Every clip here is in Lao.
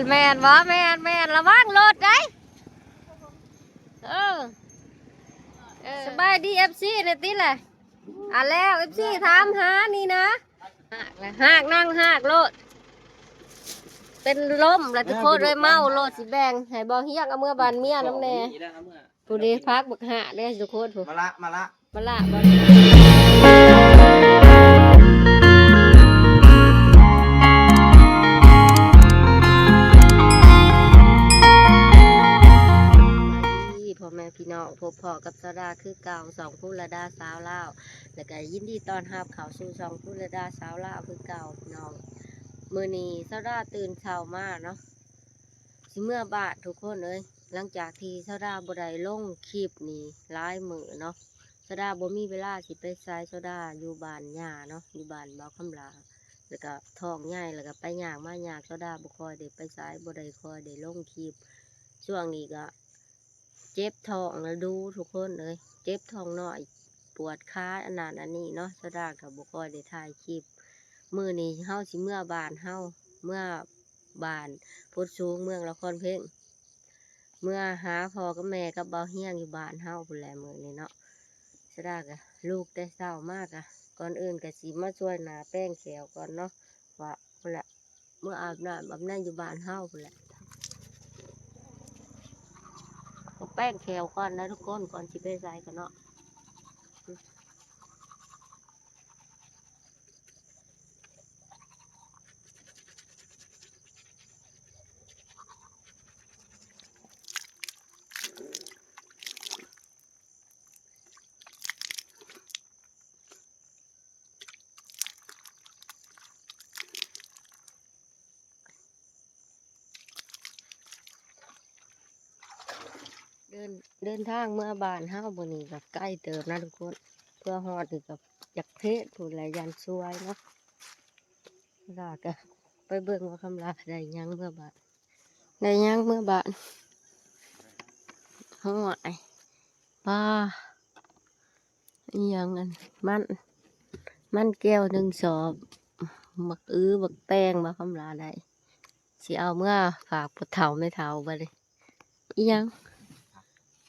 ແມ່ນບໍ່? ແມ່ນໆ ລະວັງລົດໄດ໋. ເອີ ເອີ ສະບາຍດີ ເອັຟຊີ ແດ່ຕິລະ. ອ່າ ແລ້ວ ເອັຟຊີ ຖາມຫານີ້ນະ ຮາກນາງຮາກໂລດ ເປັນລົມລະທຸກຄົນເອີຍ. ເມົາໂລດ ຊິແບ່ງໃຫ້ບໍ່ຮຽງເອົາເມືອບ້ານເມຍນຳແດ່. ຜູ້ເດ ຜັກບັກຫາເດ້ທຸກຄົນ. ມາລະ ມາລະ ມາລະບໍ່? ສະບາຍດີພໍ່ແມ່ພີ່ນ້ອງ ພົບພໍ້ກັບສາວດາຄືເກົ່າ ຊ່ອງພູລະດາສາວລາວ ແລ້ວກະຍິນດີຕ້ອນຮັບເຂົ້າສູ່ຊ່ອງພູລະດາສາວລາວຄືເກົ່າພີ່ນ້ອງ. ມື້ນີ້ສາວດາຕື່ນເຊົ້າມາເນາະ ຊິເມືອບ້ານທຸກຄົນເອີຍ. ຫຼັງຈາກທີ່ສາວດາບໍ່ໄດ້ລົງຄລິບນີ້ຫຼາຍມື້ເນາະ ສາວດາບໍ່ມີເວລາຊິໄປໃສ. ສາວດາຢູ່ບ້ານຍ່າເນາະ ຢູ່ບ້ານບ່າວຄຳຫຼ້າ ແລ້ວກະທ້ອງໃຫຍ່ ແລ້ວກະໄປຍາກມາຍາກ ສາວດາບໍ່ຄ່ອຍໄດ້ໄປໃສ ບໍ່ໄດ້ຄ່ອຍໄດ້ລົງຄລິບ. ຊ່ວງນີ້ກະ ເຈັບທ້ອງລະດູທຸກຄົນເອີຍ ເຈັບທ້ອງນ້ອຍ ປວດຂາ ອັນນັ້ນອັນນີ້ເນາະ ສາວດາກະບໍ່ຄ່ອຍໄດ້ຖ່າຍຄລິບ. ມື້ນີ້ເຮົາຊິເມືອບ້ານເຮົາ ເມືອບ້ານໂພນສູງ ເມືອງລະຄອນເພັງ ເມືອຫາພໍ່ກັບແມ່ກັບບ່າວຮຽງຢູ່ບ້ານເຮົາພຸ້ນແຫຼະມື້ນີ້ເນາະ. ສາວດາກະລຸກແຕ່ເຊົ້າມາກະ ກ່ອນອື່ນກະຊິມາຊ່ວຍໜ້າແປງແຂ້ວກ່ອນເນາະ ວ່າພຸ້ນແຫຼະ ເມືອອາບນ້ຳອາບໃນຢູ່ບ້ານເຮົາພຸ້ນແຫຼະ. ແປງແຂ້ວກ່ອນນະທຸກຄົນ ກ່ອນຊິໄປໃສກັນເນາະ. ເດີນ ເດີນທາງເມືອບ້ານເຮົາມື້ນີ້ກະໄກເຕີບນະທຸກຄົນ ເພື່ອຮອດນີ້ກະຢາກເພດພຸ້ນແຫຼະ ຢ້ານສວຍເນາະ. ລາກະໄປເບິ່ງວ່າຄຳລາໄດ້ຫຍັງເມືອບ້ານ ໄດ້ຫຍັງເມືອບ້ານ. ໂອ້ຍ ປາ ອີ່ຫຍັງອັນ ມັນ ມັນແກ້ວໜຶ່ງສອບ ບັກອື ບັກແຕງ ບັກຄຳລາໄດ້ ຊິເອົາເມືອຝາກພໍ່ເຖົ້າແມ່ເຖົ້າບັດນີ້. ອີ່ຫຍັງ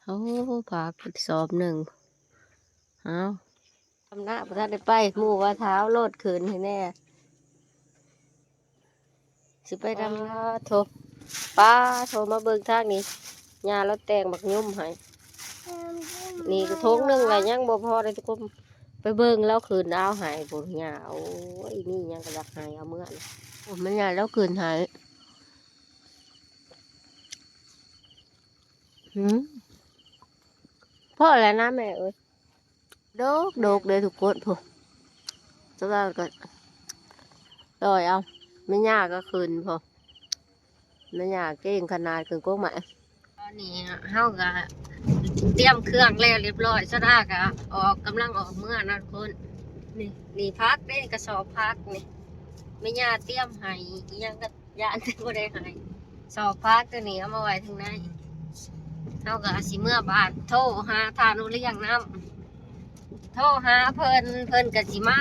ໂອ້ ຝາກສອບໜຶ່ງ. ເອົ້າ ຄຳນະບໍ່ທັນໄດ້ໄປ ໝູ່ວ່າຖ້າເອົາລົດຂຶ້ນໃຫ້ແດ່. ຊິໄປນຳ ປາ ໂທ ປາ ໂທ ມາເບິ່ງທາງນີ້ ຍ່າລາວແຕ່ງບັກຍົມໃຫ້. ນີ້ກະຖົງໜຶ່ງລະຍັງບໍ່ພໍເດ້ທຸກຄົນ ໄປເບິ່ງລາວຂຶ້ນເອົາໃຫ້ພຸ້ນຍ່າ. ໂອ້ຍ ມີຫຍັງກະຢາກໃຫ້ເອົາເມືອ. ໂອ້ ແມ່ຍ່າລາວຂຶ້ນໃຫ້. ຫື ພໍແລ້ວນະແມ່ເອີຍ. ດົກໆ ເດ້ທຸກຄົນ ພຸ້ນ ສາວດາກະ ລອຍເອົາ ແມ່ຍ່າກະຂຶ້ນ ພຸ້ນ ແມ່ຍ່າເກັ່ງຂະໜາດ ຂຶ້ນກົກໄມ້. ຕອນນີ້ເຮົາກະຕຽມເຄື່ອງແລ້ວລຽບລ້ອຍ ສາວດາກະອອກ ກຳລັງອອກເມືອນະທຸກຄົນ. ນີ້ ນີ້ຜັກເດ້ ກະສອບຜັກນີ້ ແມ່ຍ່າຕຽມໃຫ້ ອີ່ຫຍັງກະ ຢ້ານແຕ່ບໍ່ໄດ້ໃຫ້ ສອບຜັກໂຕນີ້ເອົາມາໄວ້ທາງໃນ. ເຮົາກະຊິເມືອບ້ານ ໂທຫາທ່າໂນລ້ຽງນຳ ໂທຫາເພິ່ນ ເພິ່ນກະຊິມາ.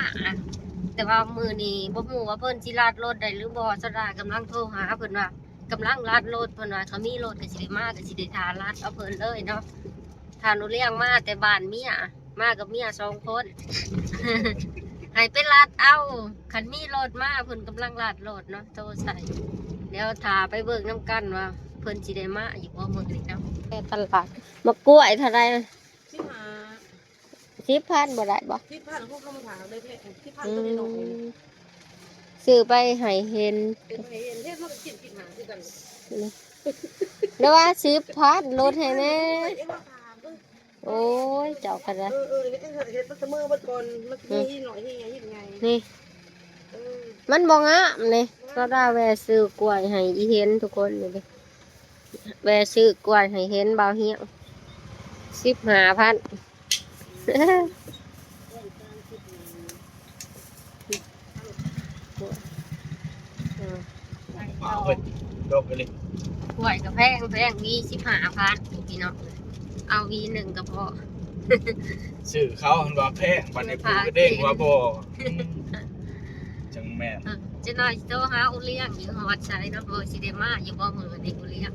ແຕ່ວ່າມື້ນີ້ບໍ່ຮູ້ວ່າເພິ່ນຊິລັດລົດໄດ້ຫຼືບໍ່ ສາວດາກຳລັງໂທຫາເພິ່ນວ່າ ກຳລັງລັດລົດ ເພິ່ນວ່າຖ້າມີລົດກະຊິໄດ້ມາ ກະຊິໄດ້ຖ້າລັດເອົາເພິ່ນເລີຍເນາະ. ຖ້າໜູລ້ຽງມາແຕ່ບ້ານເມຍ ມາກັບເມຍສອງຄົນ ໃຫ້ໄປລັດເອົາ ຄັນມີລົດມາ ເພິ່ນກຳລັງລັດລົດເນາະ ໂທໃສ່. ດຽວຖ້າໄປເບິ່ງນຳກັນວ່າເພິ່ນຊິໄດ້ມາຢູ່ບໍ່ມື້ນີ້ເນາະ. ແຕ່ຕະຫຼາດ ໝາກກ້ວຍເທົ່າໃດ? ສິບຫ້າ ສິບພັນບໍ່ໄດ້ບໍ່? ສິບພັນ ເຮົາເອົາມາຝາກໄດ້ແພງ ສິບພັນ ອືມ ໂຕນ້ອຍໆ ຊື້ໄປໃຫ້ເຫັນ ເຮັດໃຫ້ເຫັນ ເຮັດມາກໍກິນ ກິນຫາຄືກັນ ຫຼືວ່າສິບພັນ ລົດໃຫ້ແດ່. ໂອ້ຍ ເຈົ້າກະໄດ້ ເອີ ເອີ ເຮັດ ເຮັດ ເຮັດມັນສະເໝີເບິດກ່ອນ ມັນມີ ອືມ ຫີນໜ້ອຍ ຫີນໃຫຍ່ ຫີນໃຫຍ່ ນີ້ ເອີ ມັນບໍ່ງາມນີ້. ສາວດາແວ່ຊື້ກ້ວຍໃຫ້ອີເຫັນທຸກຄົນ ນີ້ເດ້ ແວ່ຊື້ກ້ວຍໃຫ້ເຫັນ ບ່າວຮຽງ ສິບຫ້າພັນ. ເອົາເບິດ ດົກອີ່ຫຼີ ກ້ວຍກະແພງ ແພງ ຫວີສິບຫ້າພັນ ພີ່ນ້ອງ ເອົາຫວີໜຶ່ງກະພໍ ຊື້ເຂົາຫັ້ນວ່າແພງ ບັດນີ້ປູກະເດ້ງວ່າບໍ່ ຈັ່ງແມ່ນ. ຈະໜ້ອຍຊິໂທຫາໂອລ້ຽງ ຢູ່ຮອດໃສເນາະ ເບິ່ງຊິໄດ້ມາຢູ່ບໍ່ມື້ນີ້ໂອລ້ຽງ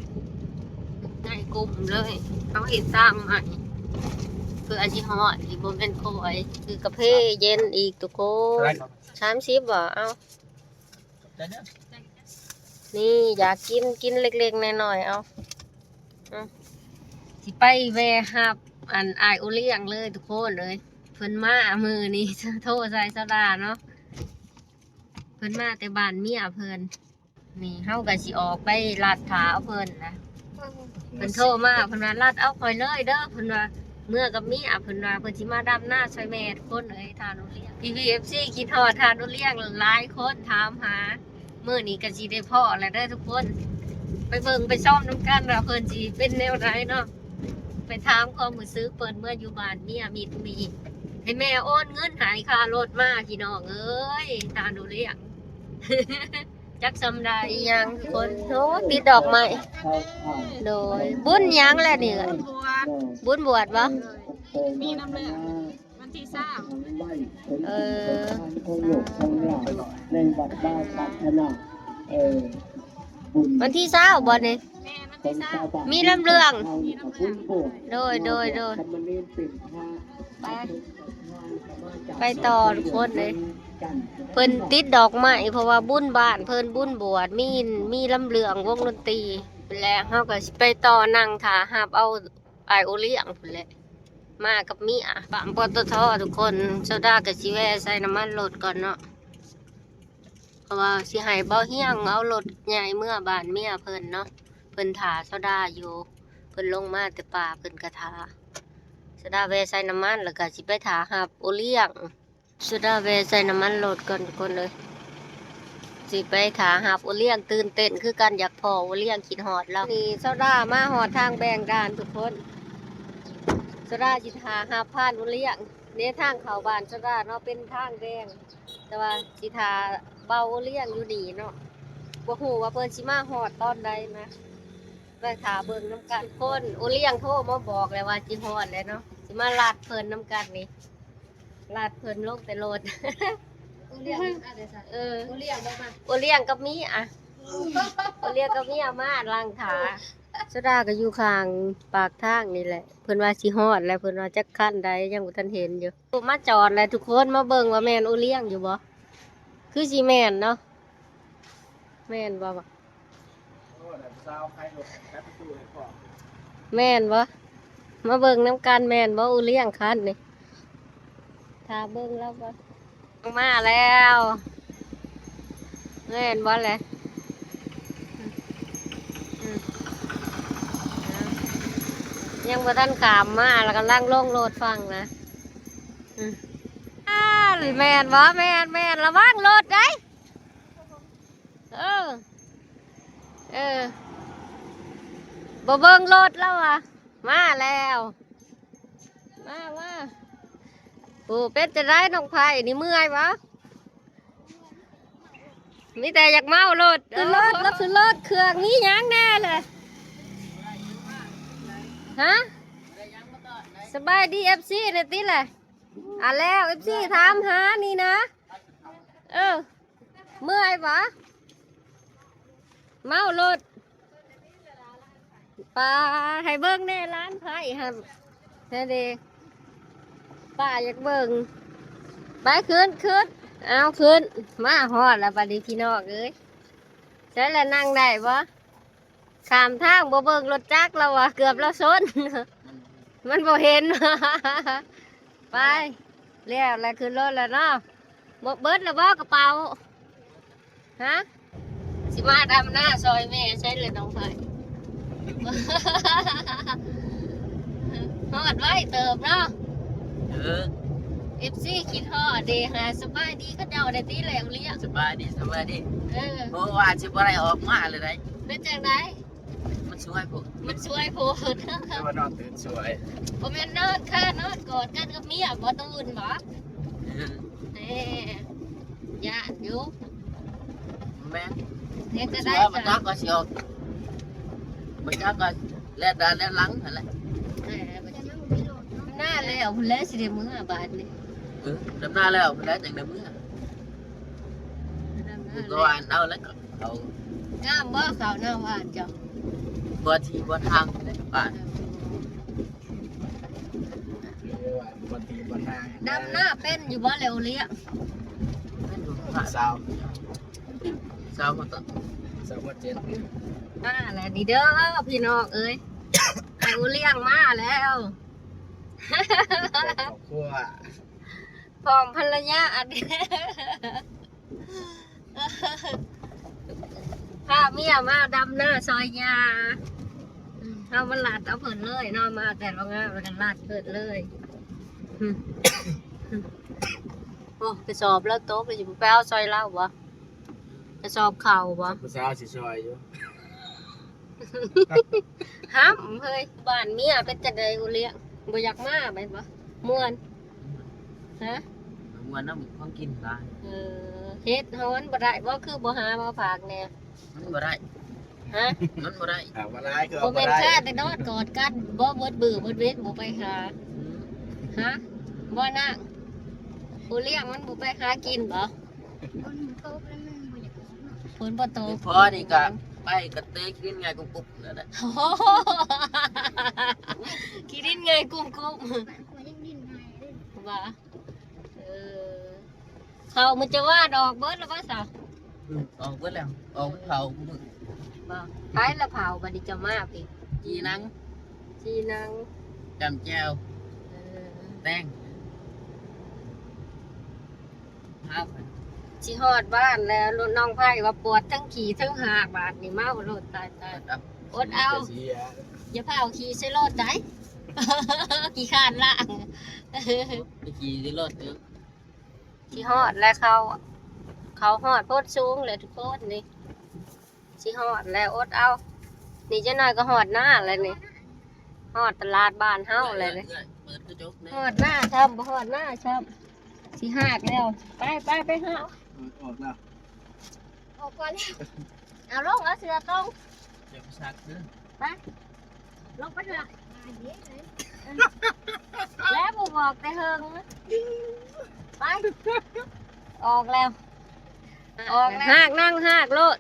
ໃນກຸ່ມເລີຍ. ເຮົາເຮັດທາງໃໝ່ ເພື່ອຊິຮອດນີ້ ບໍ່ແມ່ນຄ່ອຍ. ຊື້ກາເຟເຢັນອີກທຸກຄົນ. ສາມສິບບໍ່? ເອົາ ນີ້ຢາກກິນ ກິນເລັກໆນ້ອຍໆ ເອົາ ອື ຊິໄປແວ່ຮັບອັນອ້າຍໂອລ້ຽງເລີຍທຸກຄົນເອີຍ. ເພິ່ນມາມື້ນີ້ ໂທໃສ່ສາວດາເນາະ ເພິ່ນມາແຕ່ບ້ານເມຍເພິ່ນ. ນີ້ເຮົາກໍຊິອອກໄປລັດຖ້າເອົາເພິ່ນນະ. ເພິ່ນໂທມາ ເພິ່ນວ່າ ລັດເອົາຂ້ອຍເລີຍເດີ ເພິ່ນວ່າ ເມືອກັບເມຍ ເພິ່ນວ່າ ເພິ່ນຊິມາດຳນາຊ່ອຍແມ່. ຄົນເອີຍ ທ່ານໂອລ້ຽງ ພີ່ໆ ເອັຟຊີ ຄິດຮອດທ່ານໂອລ້ຽງຫຼາຍຄົນ ຖາມຫາ. ມື້ນີ້ກໍຊິໄດ້ພໍ້ແລ້ວເດີທຸກຄົນ. ໄປເບິ່ງໄປຊົມນຳກັນວ່າເພິ່ນຊິເປັນແນວໃດເນາະ. ໄປຖາມຄວາມຮູ້ສຶກເພິ່ນເມື່ອຢູ່ບ້ານເມຍມິດມີ ໃຫ້ແມ່ໂອນເງິນໃຫ້ຄ່າລົດມາ ພີ່ນ້ອງເອີຍ ທ່ານໂອລ້ຽງ. ຈັກສ່ຳໃດ. ອີຫຍັງທຸກຄົນ? ໂອ້ ຕິດດອກໄມ້. ໂດຍ ບຸນຫຍັງແຫຼະນີ້? ບຸນບວດບໍ່? ມີນຳເລີຍ ວັນທີຊາວ. ເອີ ວັນທີຊາວບໍ່ນີ້? ແມ່ນ ວັນທີຊາວ. ມີລຳເລື່ອງ. ມີລຳເລື່ອງ. ໂດຍ ໂດຍ ໂດຍ. ໄປ ໄປຕໍ່ທຸກຄົນເລີຍ. ເພິ່ນຕິດດອກໄມ້ ເພາະວ່າບຸນບ້ານເພິ່ນ ບຸນບວດ ມີ ມີລຳເລື່ອງ ວົງດົນຕີ. ແລ້ວເຮົາກໍຊິໄປຕໍ່ ນັ່ງຖ້າຮັບເອົາອ້າຍໂອລ້ຽງພຸ້ນແຫຼະ ມາກັບເມຍ ປ້ຳ ປຕທ ທຸກຄົນ. ສາວດາກໍຊິແວ່ໃສ່ນ້ຳມັນລົດກ່ອນເນາະ ເພາະວ່າຊິໃຫ້ເບົາຮຽງເອົາລົດໃຫຍ່ເມືອບ້ານເມຍເພິ່ນເນາະ. ເພິ່ນຖ້າສາວດາຢູ່ ເພິ່ນລົງມາແຕ່ປ່າ ເພິ່ນກໍຖ້າ. ສາວດາແວ່ໃສ່ນ້ຳມັນ ແລ້ວກໍຊິໄປຖ້າຮັບໂອລ້ຽງ. ສາວດາແວ່ໃສ່ນ້ຳມັນລົດກ່ອນທຸກຄົນເອີຍ ຊິໄປຖ້າຮັບໂອລ້ຽງ. ຕື່ນເຕັ້ນຄືກັນ ຢາກພໍ້ໂອລ້ຽງ ຄິດຮອດລາວ. ນີ້ສາວດາມາຮອດທາງແບ່ງດ່ານທຸກຄົນ. ສາວດາຊິຖ້າຮັບຜ່ານໂອລ້ຽງ. ເດ້ ທາງເຂົ້າບ້ານສາວດາເນາະ ເປັນທາງແບ່ງ ແຕ່ວ່າຊິຖ້າເບົາໂອລ້ຽງຢູ່ນີ້ເນາະ. ບໍ່ຮູ້ວ່າເພິ່ນຊິມາຮອດຕອນໃດນະ ໄປຖ້າເບິ່ງນຳກັນ. ຄົນໂອລ້ຽງໂທມາບອກແລ້ວວ່າຊິຮອດແລ້ວເນາະ ຊິມາລັດເພິ່ນນຳກັນນີ້. ລັດເພິ່ນລົງແຕ່ລົດ. ໂອລ້ຽງມາແຕ່ໃສ? ເອີ ໂອລ້ຽງບໍ່ມາ? ໂອລ້ຽງກັບເມຍ ໂອລ້ຽງກັບເມຍມາຫຼັງຖ້າ. ສາວດາກໍຢູ່ຂ້າງປາກທາງນີ້ແຫຼະ ເພິ່ນວ່າຊິຮອດແລ້ວ ເພິ່ນວ່າຈັກຄັນໃດ ຍັງບໍ່ທັນເຫັນຢູ່. ມາຈອດແລ້ວທຸກຄົນ ມາເບິ່ງວ່າແມ່ນໂອລ້ຽງຢູ່ບໍ່? ຄືຊິແມ່ນເນາະ. ແມ່ນບໍ່? ແມ່ນບໍ່? ມາເບິ່ງນຳກັນ ແມ່ນບໍ່ໂອລ້ຽງຄັນນີ້? ຖ້າເບິ່ງແລ້ວບໍ່? ມາແລ້ວ ແມ່ນບໍ່ແຫຼະ? ອືມ ຍັງບໍ່ທັນຂ້າມມາ ແລ້ວກຳລັງລົງລົດຝັ່ງນະ. ອືມ ອ້າ ແມ່ນບໍ່? ແມ່ນ ແມ່ນ ລະວັງລົດເດ້. ເອີ ເອີ ບໍ່ເບິ່ງລົດແລ້ວຫວາ. ມາແລ້ວ ມາ ມາ. ໂອ້ ເປັນຈັ່ງໃດນ້ອງໄພນີ້ ເມື່ອຍບໍ່? ມີແຕ່ຢາກເມົາລົດ. ຂຶ້ນລົດ ລົດ ຂຶ້ນລົດ. ເຄື່ອງມີຫຍັງແດ່ລະ? ຮະ? ສະບາຍດີເອັຟຊີແດ່ຕິລະ. ອ່າ ແລ້ວເອັຟຊີຖາມຫານີ້ນະ. ເອີ ເມື່ອຍບໍ່? ເມົາລົດ. ປ້າ ໃຫ້ເບິ່ງແດ່ ຫຼານໄພຫັ້ນ ແທ້ເດ ປ້າຢາກເບິ່ງ. ໄປ ຂຶ້ນ ຂຶ້ນ. ເອົາ ຂຶ້ນ ມາຮອດແລ້ວບັດນີ້ ພີ່ນ້ອງເອີຍ. ໃສລະ ນັ່ງໄດ້ບໍ່? ຂ້າມທາງບໍ່ເບິ່ງລົດຈັກລາວວ່າ ເກືອບລາວຊົນ ມັນບໍ່ເຫັນ. ໄປ ແລ້ວແຫຼະ ຂຶ້ນລົດແລ້ວເນາະ. ເບິດ ເບິດແລ້ວບໍ່ກະເປົາ? ຮະ? ຊິມາດຳນາຊ່ອຍແມ່ໃຊ້ເລີຍນ້ອງເພິ່ນ. ຮອດໄວເຕີບເນາະ. ເອີ ເອັຟຊີຄິດຮອດເດ. ຫາສະບາຍດີເຂົາເຈົ້າໄດ້ຕິແລ້ວລຽງ. ສະບາຍດີ ສະບາຍດີ. ເອີ ເພາະວ່າຊິບໍ່ໄດ້ອອກມາເລີຍໄດ໋. ເປັນຈັ່ງໃດ? ມັນສວຍໂພດ ມັນສວຍໂພດ. ແຕ່ວ່ານອນຕື່ນສວຍ. ບໍ່ແມ່ນນອນຄ່າ ນອນກອດກັນກັບເມຍບໍ່? ຕື່ນບໍ່? ເອີ ແນ່ ຢ້ານຢູ່. ແມ່ນ ເຮັດຈັ່ງໃດ? ສວຍ ບໍ່ຈັກວ່າຊິອອກ ບໍ່ຈັກວ່າແລ່ນໜ້າແລ່ນຫຼັງຫັ້ນແຫຼະ. ເອີ ນາແລ້ວພຸ້ນແຫຼະ ຊິໄດ້ເມືອບາດນີ້. ເອີ ດຳນາແລ້ວພຸ້ນແຫຼະ ຈັ່ງໄດ້ເມືອ. ດຳ ເອີ ກໍຫວ່ານເອົາແລ້ວກໍເອົາ. ງາມບໍ່ເຂົ້ານາຫວ່ານເຈົ້າ? ບໍ່ທີ່ບໍ່ທາງແຫຼະຫວ່ານ. ເອີ ບໍ່ທີ່ບໍ່ທາງ. ດຳນາເປັນຢູ່ບໍ່ແລ້ວໂອລ້ຽງ? ເປັນຢູ່. ຊາວ ຊາວມາຕະ ຊາວມາເຈັດ. ອ່າ ແລະນີ້ເດີພີ່ນ້ອງເອີຍ ອ້າຍໂອລ້ຽງມາແລ້ວ ຄອບຄົວ ພ້ອມພັນລະຍາ ອັນ ພາເມຍມາດຳນາຊ່ອຍຍ່າ. ເຮົາມາລັດເອົາເພິ່ນເລີຍເນາະ ມາແຕ່ລະງາມແລ້ວກໍລັດເພິ່ນເລີຍ. ໂອ້ ກະສອບລາວຕົກ ຊິໄປເອົາຊ່ອຍລາວບໍ່? ກະສອບເຂົ້າບໍ່? ຜູ້ສາວຊິຊ່ອຍຢູ່. ຫ້ຳເຮີ້ຍ ບ້ານເມຍເປັນຈັ່ງໃດໂອລ້ຽງ ບໍ່ຢາກມາແມ່ນບໍ່? ມ່ວນ ຮະ? ມ່ວນນຳຂອງກິນຫຼາຍ. ເອີ ເຮັດຮ້ອນບໍ່ໄດ້ບໍ່? ຄືບໍ່ຫາມາຝາກແດ່? ມັນບໍ່ໄດ້. ຮະ? ມັນບໍ່ໄດ້. ຫາມາຫຼາຍຄືເອົາບໍ່ໄດ້. ບໍ່ແມ່ນຂ້າແຕ່ນອນກອດກັນບໍ່ ເບິດມື້ເບິດເວັນບໍ່ໄປຫາ? ອືມ. ຮະ? ບໍ່ນາງ ໂອລ້ຽງມັນບໍ່ໄປຫາກິນບໍ່? ຝົນຕົກແລ້ວມັນບໍ່ຢາກອອກເນາະ. ຝົນບໍ່ຕົກ ພໍນີ້ກະໄປກະເຕະຂີ້ດິນງ່າຍກຸບໆ ນັ້ນແຫຼະ. ຂີ້ດິນງ່າຍກຸບໆ ບໍ່? ເອີ ເຂົ້າມື້ຈະວານອອກເບິດແລ້ວບໍ່ຊະ? ອືມ ອອກເບິດແລ້ວ ອອກເຜົາມື້. ບໍ່ ໃຜລະເຜົາບັດນີ້ເຈົ້າມາພີ້? ຈີ່ນັງ ຈີ່ນັງ ຈ້ຳແຈ່ວ ເອີ ແຕງ. ຊິຮອດບ້ານແລ້ວ ລົດນ້ອງໄພວ່າປວດທັງຂີ້ທັງຫາກ ບາດນີ້ເມົາໂລດ ຕາຍໆ. ອົດເອົາ ຢ່າພາວຂີ່ໃສ່ລົດໃດ໋ ຂີ້ຄ້ານລ້າງ ໄປຂີ່ໃສ່ລົດເດີ. ຊິຮອດແລ້ວ ເຂົາ ເຂົາຮອດໂພນສູງແລ້ວທຸກຄົນນີ້. ຊິຮອດແລ້ວ ອົດເອົາ ນີ້ຈັກໜ້ອຍກໍຮອດນາແລ້ວນີ້ ຮອດຕະຫຼາດບ້ານເຮົາແລ້ວນີ້. ຮອດນາຊ້ຳ ບໍ່ຮອດນາຊ້ຳ ຊິຮາກແລ້ວ. ໄປ ໄປ ໄປຫາ ອອກແລ້ວ ອອກກ່ອນແລ້ວ. ເອົາລົງ ເອົາເສື້ອຕົງ ເອົາໄປຊັກເດີ ໄປ. ລົງໄປເຖາະ ແລ້ວບໍ່ບອກແຕ່ເຫິງ ໄປ ອອກແລ້ວ ອອກແລ້ວ. ຮາກນາງຮາກໂລດ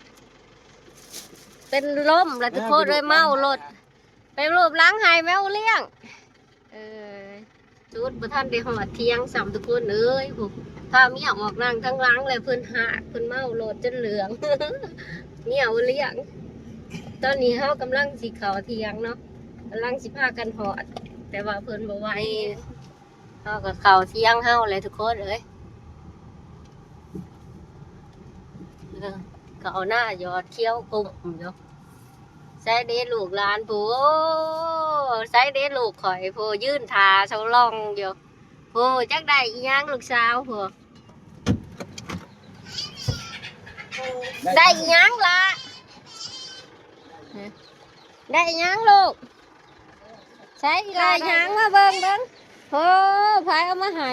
ເປັນລົມແລ້ວທຸກຄົນເອີຍ ເມົາໂລດ ໄປຮູບຫຼັງໃຫ້ແມວລ້ຽງ. ເອີ ຈຸດບໍ່ທັນໄດ້ຮອດຖຽງຊ້ຳທຸກຄົນເອີຍ ພາເມຍອອກນັ່ງທາງຫຼັງແລ້ວ ເພິ່ນຮາກ ເພິ່ນເມົາໂລດຈົນເຫຼືອງ ເມຍບໍ່ລ້ຽງ. ຕອນນີ້ເຮົາກຳລັງຊິເຂົ້າຖຽງເນາະ ກຳລັງຊິພາກັນຮອດ ແຕ່ວ່າເພິ່ນບໍ່ໄຫວ ເຮົາກໍເຂົ້າຖຽງເຮົາແຫຼະທຸກຄົນເອີຍ. ເອີ ເຂົ້ານາຍອດຂຽວກຸ້ມຢູ່. ໃສເດລູກຫຼານຜູ້ ໃສເດລູກຂ້ອຍຜູ້ ຢືນຖ້າສະຫຼອງຢູ່ຜູ້ ຈັກໄດ້ອີ່ຫຍັງລູກສາວຜູ້. ໄດ້ອີ່ຫຍັງລະ? ໄດ້ອີ່ຫຍັງລູກ? ໃສອີ່ຫຼ້າອີ່ຫຍັງ ມາເບິ່ງເບິ່ງ. ໂອ້ ໃຜເອົາມາໃຫ້?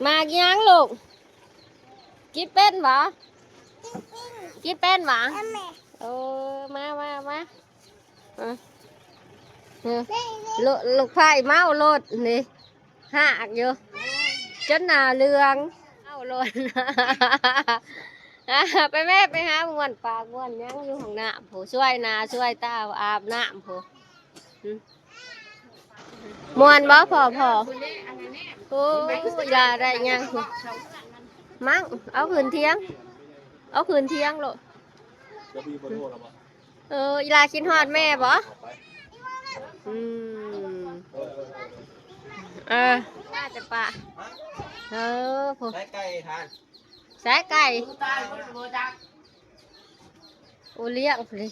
ໝາກອີ່ຫຍັງລູກ? ກິນເປັນບໍ່? ກິນເປັນບໍ່? ເອີ ມາ ມາ ມາ ເອີ ລູກ ລູກໃພ້ເມົາໂລດນີ້ ຮາກຢູ່ ຈົນໜ້າເຫຼືອງ ເມົາໂລດ. ໄປແມ້ ໄປຫາມ້ວນປາກມ້ວນຫຍັງຢູ່ຫ້ອງນ້ຳພຸ້ນ ຊ່ວຍໜ້າຊ່ວຍຕາອາບນ້ຳພຸ້ນ. ມ່ວນບໍ່ພໍ່ພໍ່? ໂອ້ ອີ່ຫຼ້າໄດ້ຫຍັງພຸ້ນ ມັ້ງ ເອົາຂຶ້ນຖຽງ ເອົາຂຶ້ນຖຽງໂລດ. ເອີ ອີ່ຫຼ້າຄິດຮອດແມ່ບໍ່? ອືມ ເອີ ມາແຕ່ປ່າ ເອີ ຜູ້ ໃສ່ໄກ່ທ່ານ ໃສ່ໄກ່ ໂອລ້ຽງພຸ້ນເດ້.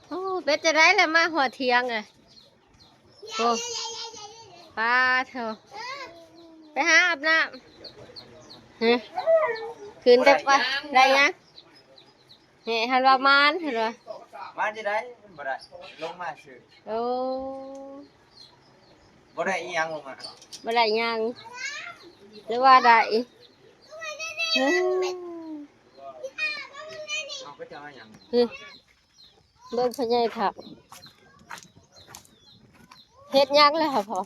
ໂອ້ ເປັນຈັ່ງໃດລະ ມາຮອດຖຽງເອີຍ. ໂອ້ ປາໂທ້ ໄປຫາອາບນ້ຳ ຮະ ຂຶ້ນແຕ່ປ່າ ໄດ້ຫຍັງ? ແຫະ ຫັ້ນວ່າມານ ຫັ້ນວ່າ ມານຈັ່ງໃດ? ມັນບໍ່ໄດ້ ລົງມາຊື່. ໂອ້ ບໍ່ໄດ້ອີ່ຫຍັງລົງມາ ບໍ່ໄດ້ຫຍັງ ຫຼືວ່າໄດ້? ເອີ ເອົາໄປເຈົ້າຫຍັງ? ເບິ່ງພໍ່ໃຫຍ່ເຖົ້າ ເຮັດຫຍັງແລ້ວພໍ່?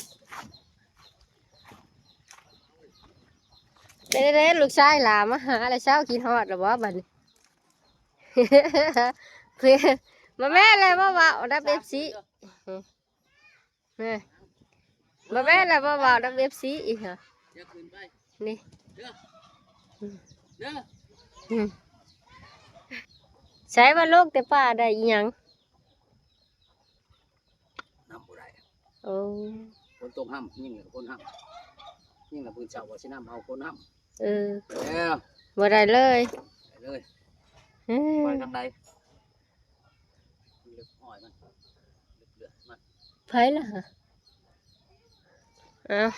ເດ້ໆ ລູກຊາຍຫຼ້າມາຫາແລ້ວ ເຊົາຄິດຮອດແລ້ວບໍ່ບັດນີ້? ບໍ່ແມ່ນແລ້ວ ບໍ່ເວົ້ານຳເອັຟຊີ ແມ່ ບໍ່ແມ່ນແລ້ວ ບໍ່ເວົ້ານຳເອັຟຊີອີກຫະ ນີ້ ເດີ ເດີ ໃສວ່າລົງແຕ່ປ່າໄດ້ອີ່ຫຍັງ? ນຳບໍ່ໄດ້ ໂອ້ ຝົນຕົກຫ້ຳ ຍິງແລ້ວກໍຝົນຫ້ຳ ຍິງແລ້ວມື້ເຊົ້າວ່າຊິນຳເອົາຝົນຫ້ຳ ເອີ ແລ້ວ ບໍ່ໄດ້ເລີຍ ໄດ້ເລີຍ ເອີ ໄປທາງໃດ? ເລືອດຫ້ອຍມັນ ເລືອດມັນ ໃຜລະຫະ? ອ້າວ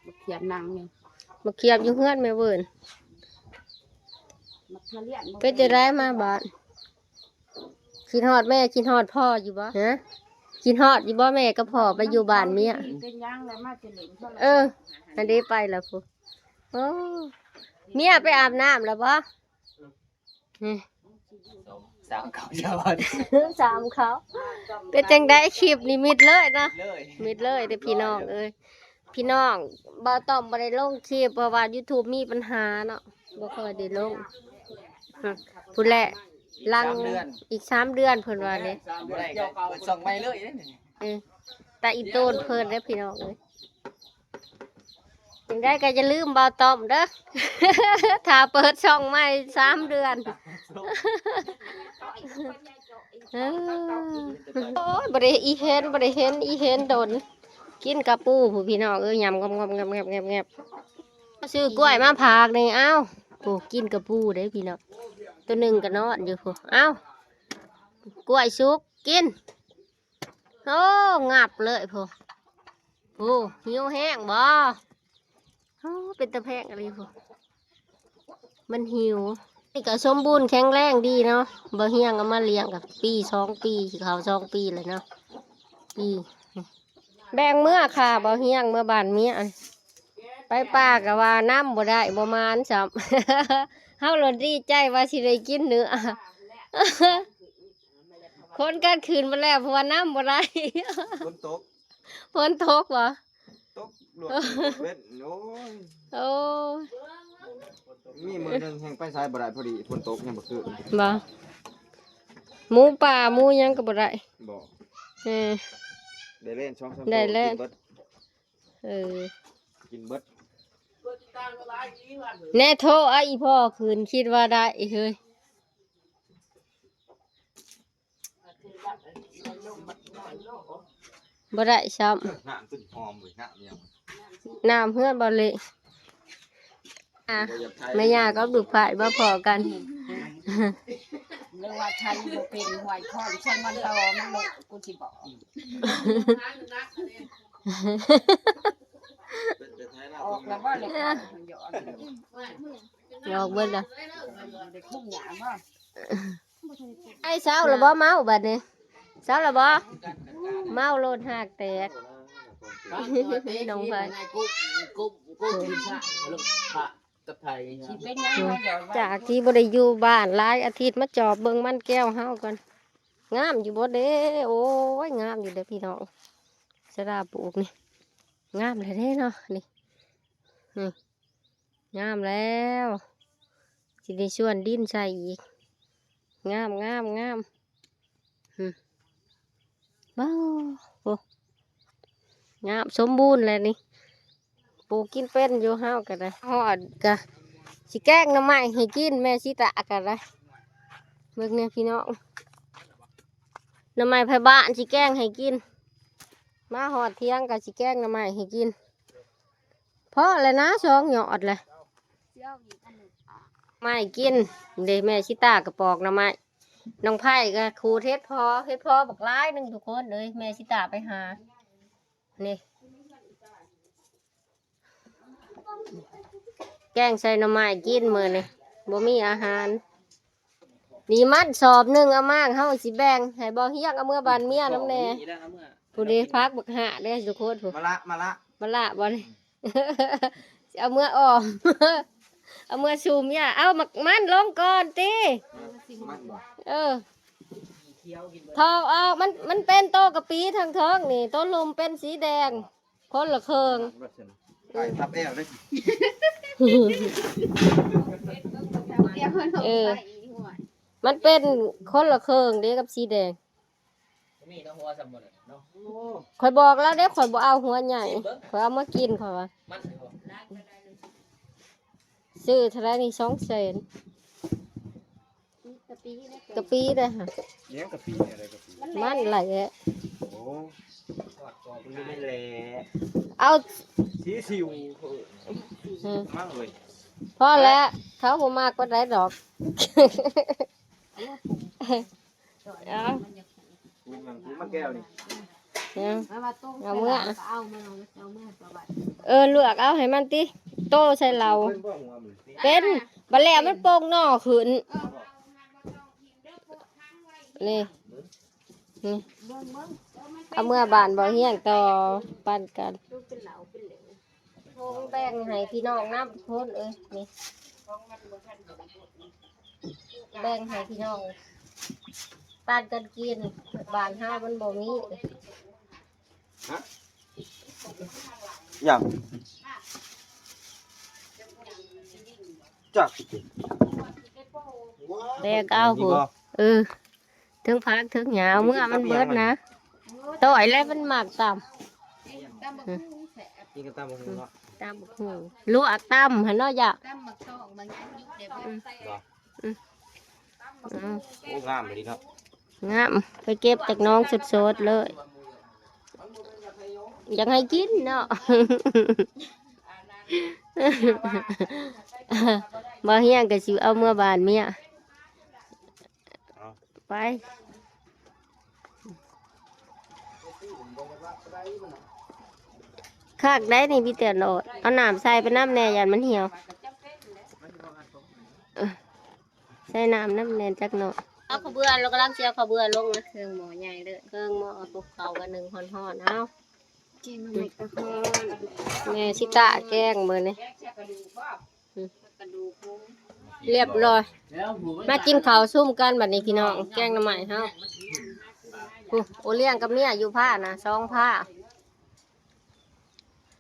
ບັກຂຽບນັ່ງຢູ່ ບັກຂຽບຢູ່ເຮືອນແມ່ເວີນ ບັກຂຽບລ້ຽນ ເປັນຈັ່ງໃດມາບ້ານ? ຄິດຮອດແມ່ ຄິດຮອດພໍ່ຢູ່ບໍ່? ຮະ ຄິດຮອດຢູ່ບໍ່ ແມ່ກັບພໍ່ໄປຢູ່ບ້ານເມຍ? ເປັນຫຍັງລະມາແຕ່ຫຼິ້ນໂທລະສັບ? ເອີ ອັນເດໄປລະພຸ້ນ ໂອ້ ເມຍໄປອາບນ້ຳລະບໍ່? ນີ້ ສາມເຂົ້າ ສາມເຂົ້າ ເປັນຈັ່ງໃດ? ຄລິບນີ້ມິດເລີຍເນາະ ມິດເລີຍເດ້ພີ່ນ້ອງເອີຍ ພີ່ນ້ອງ ບ່າວຕ້ອມບໍ່ໄດ້ລົງຄລິບ ເພາະວ່າຢູທູບມີບັນຫາເນາະ ບໍ່ຄ່ອຍໄດ້ລົງ ພຸ້ນແຫຼະ ຫຼັງອີກສາມເດືອນ ອີກສາມເດືອນເພິ່ນວ່າເດ້ ບໍ່ໄດ້ກໍເປີດຊ່ອງໃໝ່ເລີຍເດ້ນີ້ ເອີ ຕາອີໂຕນເພິ່ນເດ້ພີ່ນ້ອງເອີຍ ຈັ່ງໃດກໍຢ່າລືມບ່າວຕ້ອມເດີ ຖ້າເປີດຊ່ອງໃໝ່ສາມເດືອນ ເອີ ໂອ້ຍ ບໍ່ໄດ້ອີເຫັນ ບໍ່ໄດ້ເຫັນອີເຫັນດົນ ກິນກະປູພຸ້ນພີ່ນ້ອງເອີຍ ຍຳງອບໆ ງອບໆ ງອບໆ ຊື້ກ້ວຍມາຝາກນີ້ ເອົ້າ ໂອ້ ກິນກະປູເດ້ພີ່ນ້ອງ ໂຕໜຶ່ງກໍນອນຢູ່ພຸ້ນ ເອົ້າ ກ້ວຍສຸກ ກິນ ໂອ້ ງັບເລີຍພຸ້ນ ໂອ້ ຫິວແຮງບໍ່? ໂອ້ ເປັນຕາແພງອີ່ຫຼີພຸ້ນ ມັນຫິວ ນີ້ກໍສົມບູນແຂງແຮງດີເນາະ ບ່າວຮຽງເອົາມາລ້ຽງກໍປີສອງປີ ຊິເຂົ້າສອງປີແລ້ວເນາະ ປີ ແບ່ງເມືອຂ້າບ່າວຮຽງເມືອບ້ານເມຍ ໄປປ່າກໍວ່ານຳບໍ່ໄດ້ ບໍ່ໝານຊ້ຳ ເຮົາໂລດດີໃຈວ່າຊິໄດ້ກິນເນື້ອ ຄົນກັນຄືນມາແລ້ວ ເພາະວ່ານຳບໍ່ໄດ້ ຝົນຕົກ ຝົນຕົກບໍ່? ຕົກລວດເວັນ ໂອ້ຍ ໂອ້ຍ ມີມື້ໜຶ່ງແຮ່ງໄປໃສບໍ່ໄດ້ ພໍດີຝົນຕົກຍາມມື້ຄືນ ບໍ່ ໝູປ່າໝູຫຍັງກໍບໍ່ໄດ້ ບໍ່ ເອີ ໄດ້ແລ່ນສອງສາມໂຕ ໄດ້ແລ່ນ ກິນເບິດ ເອີ ກິນເບິດ ແນ່ ໂທເອົາອີ່ພໍ່ຄືນ ຄິດວ່າໄດ້ເຮີ້ຍ. ບໍ່ໄດ້ຊ້ຳ ນ້ຳຕົວນີ້ຫອມເວີຍ ນ້ຳຫຍັງ ນ້ຳເຮືອນບໍ່ເລະ ອ່ະ ບໍ່ຢາກຖ່າຍ ແມ່ຍ່າກັບລູກໃພ້ມາພໍ້ກັນ ຫຼືວ່າໄທບໍ່ເປັນ ຫ້ວຍຄອນໃສ່ມັນຕໍ່ມັນໂລະ ກູຊິບອກ ເປັນແຕ່ໄທລາວ ອອກແລ້ວບໍ່ເລະ ອອກເບິດລະ ໄດ້ຄຸມຫຍ້າບໍ່? ໄອ້ເຊົາລະບໍ່ເມົາບັດນີ້ ເຊົາລະບໍ່? ເມົາໂລດຫາກແຕກ ນ້ອງໄພ ຈາກທີ່ບໍ່ໄດ້ຢູ່ບ້ານຫຼາຍອາທິດ ມາຈອບເບິ່ງມັນແກ້ວເຮົາກ່ອນ ງາມຢູ່ບໍ່ເດ້? ໂອ້ຍ ງາມຢູ່ເດ້ພີ່ນ້ອງ ສະດາປູກນີ້ ງາມແລ້ວເດ້ເນາະ ນີ້ ນີ້ ງາມແລ້ວ ຊິໄດ້ຊວນດິນໃສ່ອີກ ງາມ ງາມ ງາມ ຫຶ ວ້າວ ໂອ້ ງາມສົມບູນແລ້ວນີ້ ປູກກິນເປັນຢູ່ເຮົາກໍໄດ້ ຮອດກໍຊິແກງໜໍ່ໄມ້ໃຫ້ກິນ ແມ່ສີຕາກໍໄດ້ ເບິ່ງແດ່ພີ່ນ້ອງ ໜໍ່ໄມ້ໄທບ້ານຊິແກງໃຫ້ກິນ ມາຮອດທຽງກໍຊິແກງໜໍ່ໄມ້ໃຫ້ກິນ. ພໍແລ້ວນະ ສອງຍອດແຫຼະ ໄມ້ກິນເດ້ ແມ່ຊິຕາກໍປອກໜໍ່ໄມ້ ນ້ອງໄພກໍຂູດເຫັດເຜາະ ເຫັດເຜາະບັກຫຼາຍໜຶ່ງທຸກຄົນເອີຍ ແມ່ຊິຕາໄປຫາ ນີ້ ແກງໃສ່ໜໍ່ໄມ້ກິນມື້ນີ້ ບໍ່ມີອາຫານ ນີ້ມັນສອບໜຶ່ງ ອາມ້າງເຮົາຊິແບ່ງໃຫ້ບ່າວຮຽງເອົາເມືອບ້ານເມຍນຳແດ່ ຜູ້ໃດຜັກບັກຫາເດ້ທຸກຄົນ ມາລະ ມາລະ ມາລະບໍ່ນີ້ ຊິເອົາເມືອອ້ອມ ເອົາເມືອຊູມຍາ ເອົາໝາກມັນລົງກ່ອນຕິ ມັນບໍ່ ເອີ ເຖົ້າ ເອົາ ມັນ ມັນເປັນໂຕກະປີທາງທ້ອງນີ້ ໂຕລຸ່ມເປັນສີແດງ ຄົນລະເຄິ່ງ ໄປທັບແອວເດ້ ເອີ ມັນເປັນຄົນລະເຄິ່ງເດ້ກັບສີແດງ. ມີເນາະ ຫົວສ່ຳໝົດເນາະ. ໂອ້ ຂ້ອຍບອກລາວເດ້ ຂ້ອຍບໍ່ເອົາຫົວໃຫຍ່ ຊິເບິ່ງ ຂ້ອຍເອົາມາກິນ ຂ້ອຍວ່າ ມັນຊິບໍ່ ຊື້ເທົ່າໃດນີ້ ສອງແສນ ກະປີເດ້ ກະປີເດ້ຫະ ຫຍັງກະປີ ອະໄລກະປີ ມັນແຫຼະ ໂອ້ ມັນແຫຼະ ເອົາ ສີສິວ ອືມ ມັນເລີຍ ພໍແລ້ວ ເຂົາບໍ່ມັກປານໃດດອກ ເອົາ ມາແກ້ວນີ້ ເອົາ ເອົາເມືອ ເອົາເມືອ ເອີ ລວກເອົາໃຫ້ມັນຕິ ໂຕໃສ່ເຫຼົ້າ ເປັນບໍ່ຫົວມັນ ເປັນ ບັດແລ້ວມັນໂປ່ງໜໍ່ຂຶ້ນ ນີ້ ນີ້ ເອົາເມືອບ້ານບໍ່ຮຽງຕໍ່ ປັນກັນ. ໂຮງແບ່ງໃຫ້ພີ່ນ້ອງນຳ ທຸກຄົນເອີຍ ນີ້ ແບ່ງໃຫ້ພີ່ນ້ອງ ປານກັນກິນ ບ້ານເຮົາມັນບໍ່ມີ ຮະ ຫຍັງ ຈັກ ແບ່ງເອົາພຸ້ນ ເອີ. ເທິງຜັກເທິງຫຍ້າ ເອົາເມືອມັນເບິດນະ ຕ້ອຍແລ້ວມັນມັກຕຳ ກິນກັບຕຳບັກຫຸ່ງເນາະ ຕຳບັກຫຸ່ງ ລວກຕຳຫັ້ນເນາະ ຢາກຕຳບັກຊອງ ບາງຢ່າງຢູ່ເດ້ ອືມ ບໍ່ ອືມ ໂອ້ ງາມອີ່ຫຼີເນາະ ງາມ ໄປເກັບຈາກໜອງສົດໆເລີຍ ຢາກໃຫ້ກິນເນາະ ບໍ່ຮຽງກໍຊິເອົາເມືອບ້ານເມຍ. ໄປ ຄັກໄດ໋ນີ້ ມີແຕ່ໂລດ ເອົານ້ຳໃສ່ໄປນຳແດ່ ຢ້ານມັນຫ່ຽວ ເອີ ໃສ່ນ້ຳນຳແດ່ຈັກໜ້ອຍ ເອົາເຂົ້າເບືອ ລາວກຳລັງຊິເອົາເຂົ້າເບືອລົງນະ ເຄື່ອງໝໍ້ໃຫຍ່ເດີ ເຄື່ອງໝໍ້ ປຸກເຂົ້າກັນໜຶ້ງຮ້ອນໆ ເອົາ ແກງໜໍ່ໄມ້ກະຮ້ອນ ແມ່ຊິຕາແກງມື້ນີ້. ຮຽບຮ້ອຍ ມາກິນເຂົ້າຊຸມກັນບັດນີ້ພີ່ນ້ອງ ແກງໜໍ່ໄມ້ເຮົາ ໂອ້ ໂອລ້ຽງກັບເມຍຢູ່ພ້ານະ ສອງພ້າ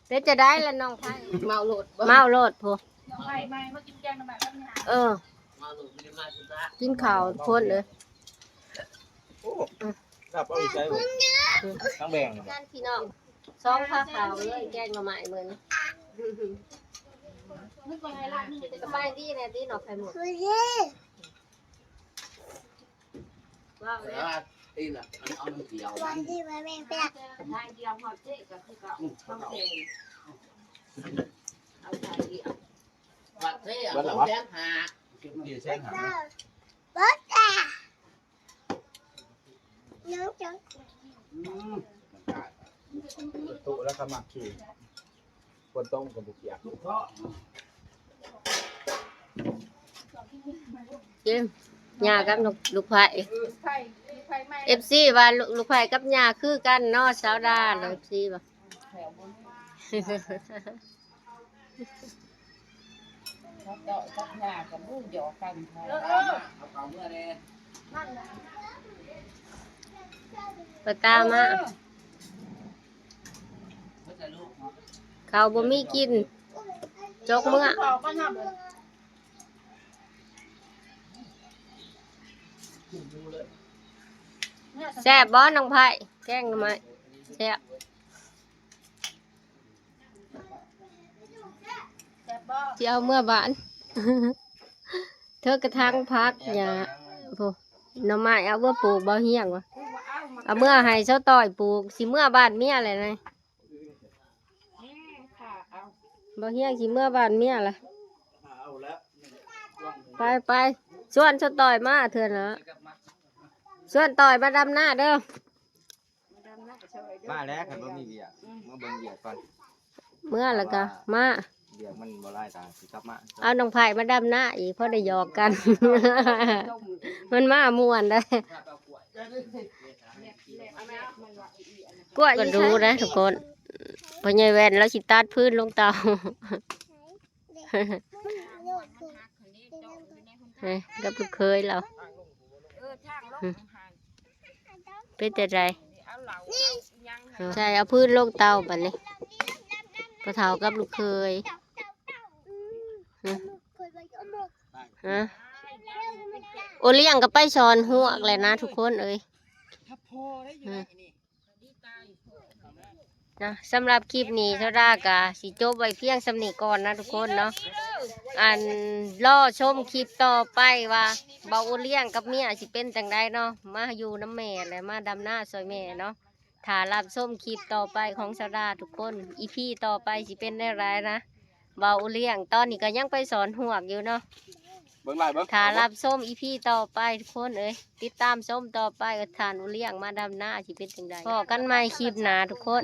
ເປັນຈັ່ງໃດລະນ້ອງໄພ ເມົາໂລດ ເມົາໂລດພຸ້ນ ນ້ອງໄພໃໝ່ມາກິນແກງໜໍ່ໄມ້ກັບເມຍ ເອີ ກິນເຂົ້າພຸ້ນເລີຍ ໂອ້ ອືມ ຮັບເອົາໃສ່ເວີຍ ທັງແບ່ງນີ້ ນັ້ນພີ່ນ້ອງ ສອງພາເຂົ້າເລີຍ ແກງໜໍ່ໄມ້ມື້ນີ້ ສະບາຍດີແດ່ຕິນ້ອງໄຂ່ມຸກ ເວົ້າແດ່ ເອີ ອີ່ນະ ອັນເອົານ້ຳດຽວ ສະບາຍດີແມ່ ແມ່ ນາງດຽວຮອດເຈກໍຄືເກົ່າ ເອົາແພງ ເອົາໄຂ່ດຽວ ຮອດເຈເອົາສອງແສນຫ້າ ເກັບເງິນແສນຫ້າ ເບິດແລ້ວ. ອືມ ໂຕແລ້ວກໍມັກຂີ່ ຝົນຕົກກໍບໍ່ປຽກ ເອີ ຍ່າກັບລູກ ລູກໄຜ່ ເອັຟຊີວ່າລູກ ລູກໄຜ່ກັບຍ່າຄືກັນເນາະ ຊາວດາ ເອັຟຊີວ່າ ເຂົາເຈົ້າກັບຍ່າກັນ ໂອ້ ຢອກກັນ ເອີ ເອົາເຂົ້າເມືອແດ່ ໄປຕາມມາ ເອີ ເຂົ້າບໍ່ມີກິນ ຈົກເມືອ ເຂົ້າກັນນຳ ແຊບບໍ່ນ້ອງໄພ ແກງໜໍ່ໄມ້ ແຊບ. ຊິເອົາເມືອບ້ານ ເທີກະທັງຜັກຫຍ້າ ໂອ້ ໜໍ່ໄມ້ເອົາເມືອປູກ ເບົາຮຽງວ່າ ເອົາເມືອໃຫ້ຊາວຕ້ອຍປູກ ຊິເມືອບ້ານເມຍແຫຼະນະ ເບົາຮຽງຊິເມືອບ້ານເມຍລະ ໄປ ໄປ ຊວນຊາວຕ້ອຍມາເທື່ອນະ ຊວນຕ້ອຍມາດຳນາເດີ. ມາແລ້ວ ຄັນບໍ່ມີວຽກ ອືມ ມາເບິ່ງວຽກກ່ອນ ເມືອແລ້ວກໍມາ ວຽກມັນບໍ່ຫຼາຍກໍຊິກັບມາ ເອົານ້ອງໄພມາດຳນາອີກ ພໍໄດ້ຫຍອກກັນ ມັນມາມ່ວນໄດ໋ ກ້ວຍກໍດູໄດ໋ທຸກຄົນ ພໍ່ໃຫຍ່ແວ່ນລາວຊິຕັດຟືນລົງເຕົາ ເອີ ກັບລູກເຂີຍລາວ ເປັນຈັ່ງໃດ ໃສ່ເອົາຟືນລົງເຕົາບັດນີ້ ພໍ່ເຖົ້າກັບລູກເຂີຍ ຮະ ຮະ ໂອລ້ຽງກໍໄປສອນຮວກແຫຼະນະທຸກຄົນເອີຍ ຮະ ນະ ສຳລັບຄລິບນີ້ ສາວດາກະຊິຈົບໄວ້ພຽງສ່ຳນີ້ກ່ອນນະທຸກຄົນເນາະ ອັນ ລໍຊົມຄລິບຕໍ່ໄປວ່າ ບ່າວໂອລ້ຽງກັບເມຍຊິເປັນຈັ່ງໃດເນາະ ມາຢູ່ນຳແມ່ ແລະ ມາດຳນາຊ່ອຍແມ່ເນາະ ຖ້າຮັບຊົມຄລິບຕໍ່ໄປຂອງສາວດາທຸກຄົນ ອີພີຕໍ່ໄປຊິເປັນແນວໃດນະ ບ່າວໂອລ້ຽງ ຕອນນີ້ກໍຍັງໄປສອນຮວກຢູ່ເນາະ ເບິ່ງຫຼາຍເບິ່ງ ຖ້າຮັບຊົມອີພີຕໍ່ໄປທຸກຄົນເອີຍ ຕິດຕາມຊົມຕໍ່ໄປວ່າທ່ານໂອລ້ຽງມາດຳນາຊິເປັນຈັ່ງໃດ ພໍ້ກັນໃໝ່ຄລິບໜ້າທຸກຄົນ.